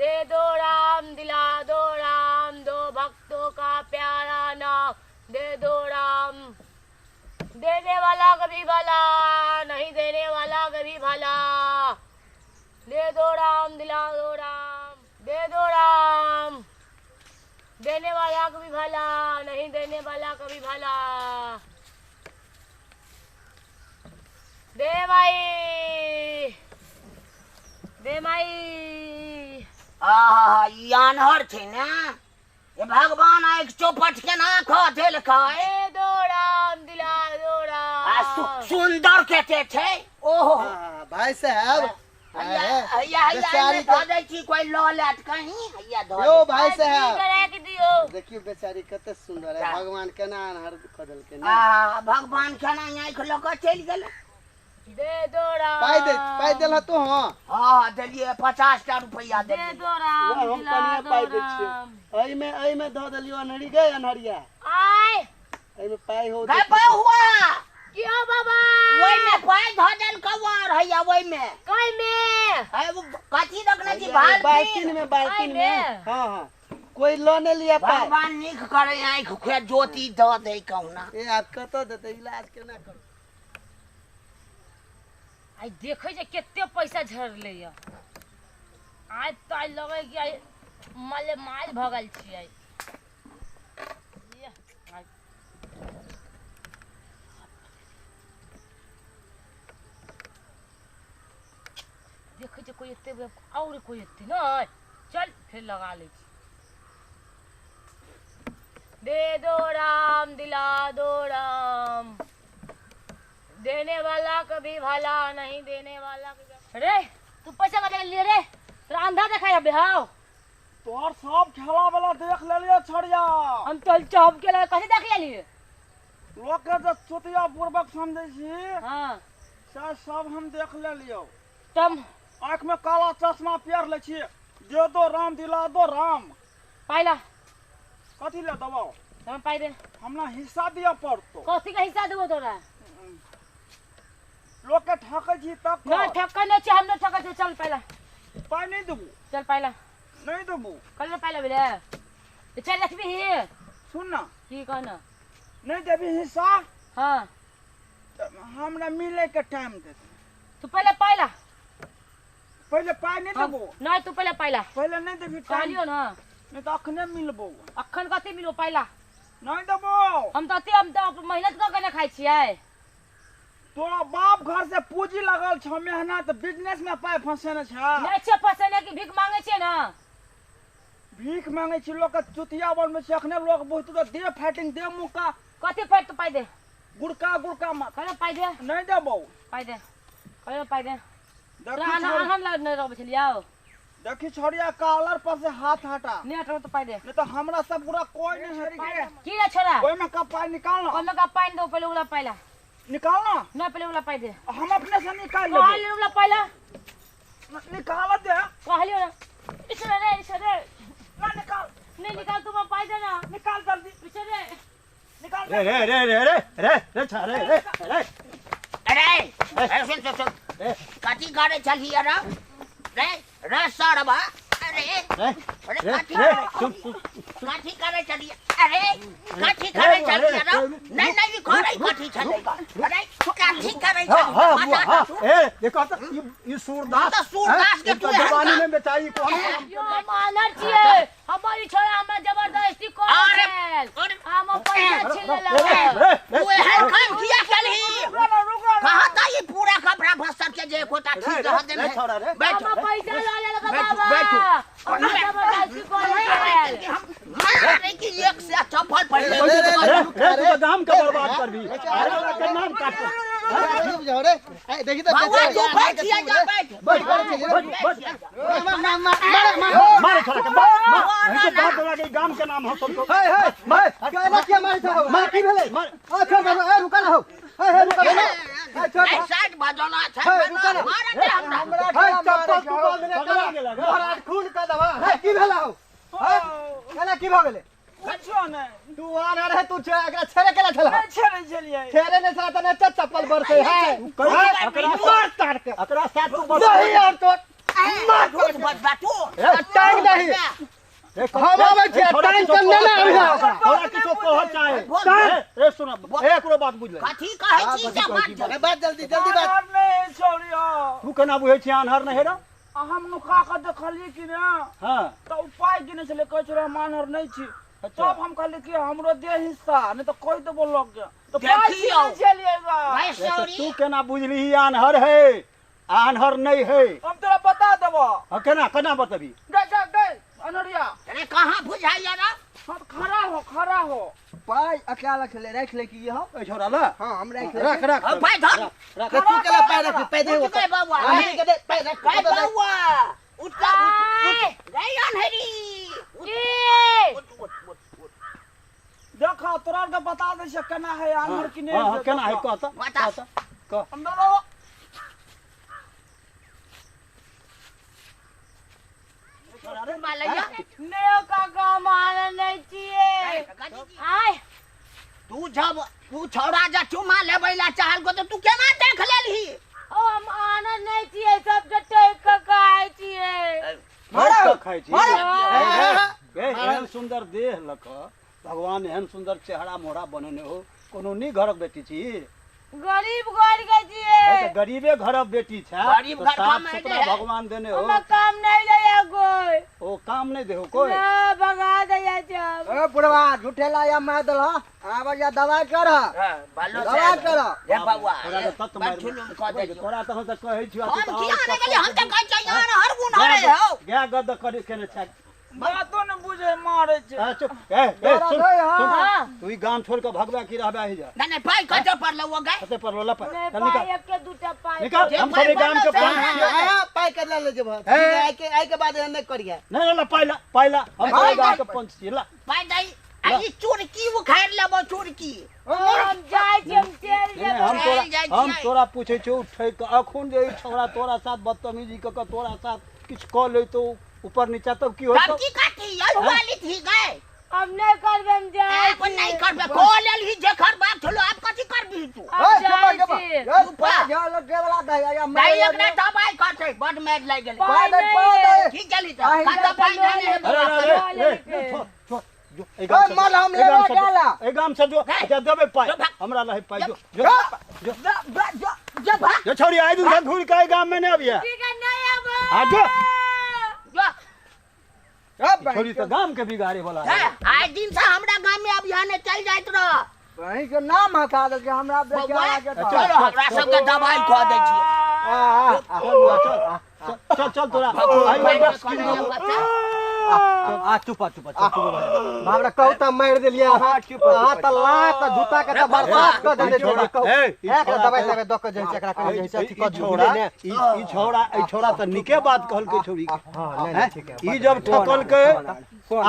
दे दो राम दिला दो राम, दो भक्तों का प्यारा नाम दे दो राम। देने वाला कभी भला नहीं, देने वाला कभी भला। दे दो राम दिला दो राम, दे दो राम। देने वाला कभी भला नहीं, देने वाला कभी भला। दे माई, दे माई। आहा, ई आन्हर छै ने, ये भगवान आँखि चौपट के ना खो देलकै। दे दो राम दिला दो आ राम। सुन्दर कते छै। ओहो हाँ, भाई साहब, हैया हैया हैया, बेचारी एहिमे धऽ दै छी, कोइ लऽ लेत कहीं। हैया धऽ यौ दै। भाई साहब, की दियौ। देखियौ बेचारी कते सुंदर है, जा। भगवान केना अनहर कऽ देलकै ने। आ भगवान केना आँखि लऽ कऽ चलि गेलै। दे दो राम। पाइ दे, पाइ देलह तू? हाँ हँ, देलियै, 50 टा रुपैआ दे देलियै। दो राम हम दिला कनिए दो पाइ दै छियै। राम। एहिमे एहिमे धऽ देलियौ अन्हरी गै अन्हरिया। आय एहिमे पाइ हो। गै बहुआ, की हो बाबा? ओहिमे पाइ धऽ देलकौ आर हैया ओहिमे। कइमे? है वो कथी रखने छी बाल्टीन? बाल्टीन में, बाल्टीन में। एहिमे? हाँ हाँ, कोई लऽ नहि लिया पाइ। भगवान नीक करे, आँखि के ज्योति दऽ दै कहुना। ए आब कतऽ देतै, इलाज केना करू? आइ देखै छै कते पैसा झड़लै या। आइ तऽ आइ लगै कि आइ माले माल भऽ गेल छियै। येह, आइ देखै छै कोइ एते आओर कोइ एते नहि। चल फेर लगा लै छी। दे दो राम दिला दो राम, देने वाला कभी भला नहीं, देने वाला कभी। रे तू पैसा कते लिए रे? तोरा अंधा देखाय अबे हाव। तोहर सब खेला वाला देख लेलियो छोड़िया। हम चल चौप के लगे कथी देख लेलिए? लोक के जे चुतिया बुड़बक समझै छी, हाँ, से सब हम देख लेलियो। तम आँख में काला चश्मा पेर लै छी, दे दो राम दिला दो राम। पाइला। कथी ले देबौ? तम पाइ दे। हमरा हिस्सा दिअ पड़तौ। कथी के हिस्सा देबो तोरा? लोक के ठकै छी तब ना ठक्का नहीं छै, हम नहीं ठकै छी। चल पाइला। पाइ नहि देबौ। चल पाइला। नहि देबौ। कल पाइला भेलै, चल रखबी ही। सुन ना। की कहना? नहि देबी हिस्सा? हाँ। तऽ हमरा मिले के टाइम दे। तू पहले पाइला। पहिले पाइ नहि देबौ। नहीं, तू पहले पाइला। पहिले नहि देबी टाइम। कहलियो ना। नहीं तऽ अखने मिलबौ। अखन कथी मिलबो? पाइला। नहि देबौ। हम तऽ अते, हम तऽ मेहनत कऽ के ने खाइ छियै। तोरा बाप घर से पूंजी लगल छौ, मेहनत बिजनेस में पाइ फंसेने छ। नहि छै फंसेने कि भीख मांगे छियै ना? भीख मांगे छी, लोक के चुतिया बनबै छै। अखने लोक बुझतौ तऽ दे फाइटिंग, दे मुक्का। कथी फाइट? तू पाइ दे। गुड़का गुड़का मार। कहलो पाइ दे। नहि देबौ। पाइ दे, कहलो पाइ दे। देखी तोरा छोड़- अहन लग नहि रहबै छलियौ। देखी छोड़िया, कॉलर पर से हाथ हटा। नहि हटौ तऽ पाइ दे। नहीं तो हमरा सब पूरा कोई नहीं है। की रे छोरा? ओहिमे का पाइ निकाल ना। ओहिमे का पाइ दो, पहिले उला पाइला। निकाल ना। नहि, पहिले उला पाइ दे। हम अपने से निकाल लेबै। कहलियो उला पाइला। निकाल दे। कहलियो ना। इसरे रे, इसरे रे। ना निकाल। नहीं निकाल, तू पाइ दे ना। निकाल जल्दी। इसरे रे। निकाल। रे रे रे रे रे रे रे छा रे रे रे। अरे अरे, सुन सुन सुन, कथी करै छलही रे? रे रे सरबा, अरे रे अरे रे कथी रे सुन सुन। कथी करै छलही? अरे कथी करै छलही रे? नहीं नहीं, ई करै कथी छलै? अरे कथी करै हाँ छलही? हाँ बता हाँ तऽ तू। ए देखो तो ई सूरदास तऽ सूरदास के हैं? तू ई जवानी में बेचारी को हम यो हम आनर छियै, हमर ई छोरा हमरा जबरदस्ती करै अरे, छल। अरे, हम पैसा छीन रे लेलक। रे रे तू एहन काम किया केलही? कहा था ई पूरा कपड़ा भस्तर के जे एकोटा ठीक रह देने। रे छोड़ा रे। बैठ। हम पैसा लऽ लेलक बैठू, बाबा। बैठू। हमरा जबरदस्ती करै छल। हम मारे कि एक से चप्पल पहले रे, रे, रे रे, तू तो गाम के बर्बाद करबी। अरे ओकरा के नाम काट। रुक जाओ रे, ए देखी तऽ बाबा बेचारी तू बैठ जा, जा बैठ। बैठ करै छै, बैठ बैठ। मार मार मार मार। मारे छोड़ा के मार मार, इनके बाप दादा के गाम के नाम हो सबको। हे हे हे, केना किया मारै छौ? मार की भेलै? मार। आ छोड़ बाबा, ए रुका ना हौ। हे हे, रुका ना। ए छोड़। ए साइड बजाना छै। हे, रुका ना। मारे दे हमरा। हे चप्पल तू बांधने पकड़ा का गेला, गा। महाराज खून का दवा। हे की भेला हौ? हे केना की भऽ गेलै? कुछो नहि। तू आन रहे, तू छे एकरा छेड़े केला छला? नहि छेड़ै छलियै। छेड़े नहि छला तऽ नहि चप्पल बरसै है। अकरा मार तार के। अकरा साथ तू बस नहीं यार तो मार बस बैठो। टांग दही हम आबै छी टाइम त नै ने अभी तोरा किछो कह चाहे ए सुन एकरो बात बुझ ले कथी कहै छी से बात बात जल्दी जल्दी बात आन्हर नहीं छौड़िया तू केना बुझै छी आन्हर नहि हे रे आ हम नुका के देखलियै कि ने हां तऽ उपाय गिने छलै कहै छलै हम आन्हर नहि छी तब हम कहलियै कि हमरो दे हिस्सा नहीं तऽ कहि देबो लोग के तऽ पाइ देखियौ। छीनै छलियै गा भाई ए, तऽ सॉरी तू केना बुझलिही आन्हर है आन्हर नहि है हम तोरा बता देबो हाँ, केना केना बतबी गए गए गए अनहरिया अरे कहाँ बुझाइया रे हाँ तऽ खड़ा हो खड़ा हो पाइ अकेला छलै राखि ले की हम ए छोरा ला हां हम राखि ले रख रख अब भाई धर रख तू केला पाइ राख पाइ दे उठ गए बउआ हमनी के दे पाइ राख गए बउआ उठ जा उठ उठ गए अनहरी उठ की उठ उठ उठ उठ देखा तोरा के बता दै छै केना है आन्हर कि नहि हाँ हाँ केना है कह तऽ बता। कह तऽ कह अंदर आओ। मालैया नहि काका हम आन्हर नहि छियै आय तू जब तू छौड़ा जा चुमा लेबै ला चाहल को तो तू केना देख लेलही ओ हम आन्हर नहि छियै सबके टोकि कऽ खाइ छियै मार कऽ खाइ छी मार। ए, एहन सुन्दर देह लऽ कऽ भगवान एहन सुन्दर चेहरा मोहरा बनेने हो कोनो नी घरक बेटी छी गरीब घर के ए, छियै तऽ गरीबे घरक बेटी छै गरीब तऽ घर साफ कमाइ सुथरा है। भगवान देने हो हमरा काम नहि दैया कोइ ओ काम नहि देहो कोइ ना भगा दैया सब ए बुढ़वा झूठेला या मार देला आब या दवाई कर बालो दवाई कर रे बउआ तोरा तऽ तत मारि बड़ जुलुम कऽ देलियौ तोरा तखन तऽ कहै छियौ हम किया नहि गेलियै हम तऽ कहै छियै आन्हर गुनहरे हौ गाय गद करे केने छै बातो नहि बुझे मारै छै आ, चुप ए ए सुन सुन हाँ। तू ई गाम छोड़ कऽ भगबा की रहबा ही जा नहीं नहीं पाइ कतऽ पड़लौ ओ गए कते पर लोला पर नहि चल पाइ निकाल एक के दूटा पाइ निकाल जे हम पाइ सब ई गाम के पड़लौ पंच से छियै हां पाइ कर ले जेब ए। आइ के आइ के बाद एहन नहि करिया नहीं नहीं ला पाइला पाइला हम सब ई गाम के पंच छियै ला पाइ दई आ ई चुरकी उखाड़ि लेबो चुरकी हम जाइ छी हम चलि नहीं, नहीं, जेबै हम चलि जाइ तोरा हम छियै। तोरा पूछै छियौ ठैक कऽ अखुन जे ई छौड़ा तोरा साथ बदतमीजी कऽ कऽ तोरा साथ किछु कऽ लैतौ ऊपर नीचा तब की तब होतौ की करती यही वाली थी गए हम नहि करबै हम जाइ आप नहीं छी करबे को लेलही जेकर बाप छलो आप कथी करबी तू हम ए जाइ चुप छी ए पाइ झल के वाला दही या नहीं एकरा दबाई करते बड मारि लागि गेलै पाइ पाइ दे नहि पाइ है। दे की गेली तऽ आहि, कतऽ पाइ देने हे अरे बउआ अरे लऽ अरे लेलकै। छोड़ छोड़ जो एहि गाम ए, से मर हम एहि गाम लेबो से जो, गेला। एहि गाम से जो हे। अच्छा देबै पाइ जो भाग। हमरा रहै पाइ जो जो जो जो जो भाग जो छौड़ी आइ दिन से घुरि कऽ एहि गाम में नहि अबिहे ठीक है नहि आबै आ जो जो ए छोड़ी तऽ गाम के बिगाड़े वाला हे आइ दिन से हमरा गाम में अब यहाँ ने चल जाइत रह वहीं के नाम हटा देलकै हमरा बउआ बेचारा के तऽ। चलो हमरा सबके दबाई कऽ दै छियै आ, आ, आ, चल चल चल चल तोरा आइ बस की आ चुप आ चुप आ चुप हमरा कहू तऽ मारि देलियै अहाँ अहाँ तऽ लात जूता के तऽ बर्बाद कऽ देने छौड़ा कहू ए, ई एक छौड़ा दवाई तऽ- तवाई दऽ कऽ जाइ छै एकरा कनि जाइ छै अथी कऽ ई दियौ, छौड़ा बुझलियै ने? ई ई छौड़ा ई छौड़ा तऽ नीके बात कहलकै छौड़ी के हँ नहि नहि ठीक है ई जब ठकलकै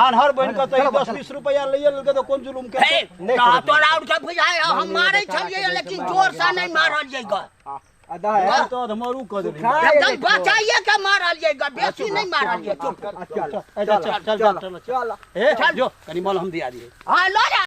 आन्हर बनि कऽ तऽ ई 10 20 रुपैआ लैये लेलकै तऽ कोन जुलुम हे केलकै नहि तऽ करबै। तोरा और के बुझाइ हम मारै छलियै लेकिन जोर से नहि मारलियै ग आ दही हम तऽ अधमरू कऽ देलही सुखा एकदम बचाइए के मारलियै ग बेसी नहि मारलियै चुप चल चल चल चल चल चल ए जो कनि मलहम दिया दियै हँ लऽ जा।